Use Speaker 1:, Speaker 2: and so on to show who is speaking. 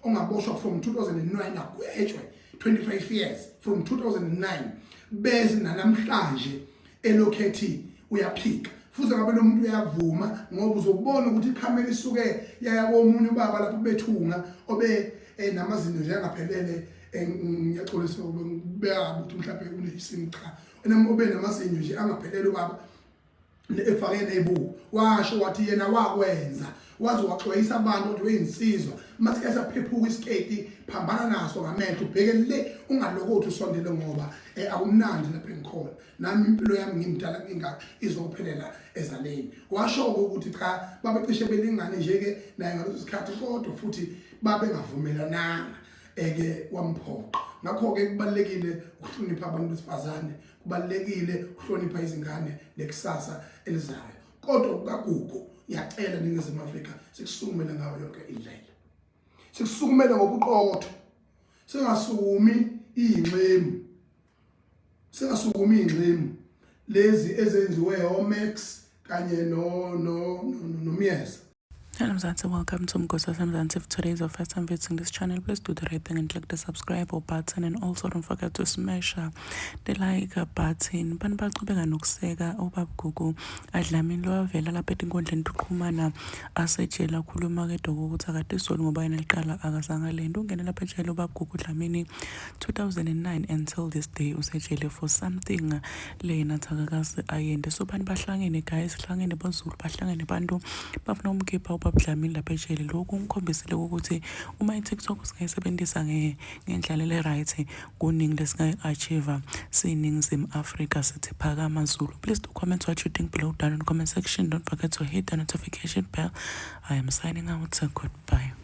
Speaker 1: ongaboshwa from 2009 agwetshwe 25 years from 2009 bese nanamhlanje elokhethi uyaphika futhi ngabe lo muntu uyavuma ngoba uzobona ukuthi ikhamera isuke yaya komunye ubaba lapho bethunga obe eh, namazinyo nje angaphelele eh, ngiyaxolisa ubeka ukuthi mhlawumbe unesimo cha obe namazinyo nje angaphelele ubaba efake nebuku washo wathi yena wakwenza waze waxwayisa abantu ukuthi uyinsizwa masike saphephuka isiketi phambana naso ngamehlo ubheke le ungalokothi usondele ngoba eh, akumnandi lapha engikhona nami impilo yami ngimdala ngingaka izophelela ezaleni washo ukuthi cha babecishe belingane nje ke naye ngaleso sikhathi kodwa futhi babengavumelananga eke wamphoqa ngakho-ke kubalulekile ukuhlonipha abantu besifazane kubalulekile ukuhlonipha izingane nekusasa elizayo kodwa kukagugu ngiyacela ningizimu afrika sikusukumele ngayo yonke indlela sikusukumele ngobuqotho singasukumi iyinxemu singasukumi iyinxemu lezi ezenziwe omax kanye no no nomyeza
Speaker 2: Hello Mzansi, welcome to Mgosa Mzansi. If today is your first time visiting this channel, please do the right thing and click the subscribe button and also don't forget to smash the like button. Bantu baqhubeka nokuseka ubaba Gugu Dlamini lowavela lapha etinkundleni tokuxhumana asejele akhuluma ke doko ukuthi akatisoli ngoba yena liqala akazange alende. Ungene lapha ejele ubaba Gugu Dlamini 2009 until this day usejele for something lena akakaze ayende. So bantu bahlangene guys, hlangene boZulu, bahlangene bantu bafuna umkhipha ubaba Dlamini lapha ejele. Lokhu kungikhombisile ukuthi uma i-TikTok singayisebenzisa ngendlela le-right kuningi lesingayi-achieve siyiningizimu Afrika sithi phakama Zulu. Please do comment what you think below down in the comment section. Don't forget to hit the notification bell. I am signing out. Goodbye.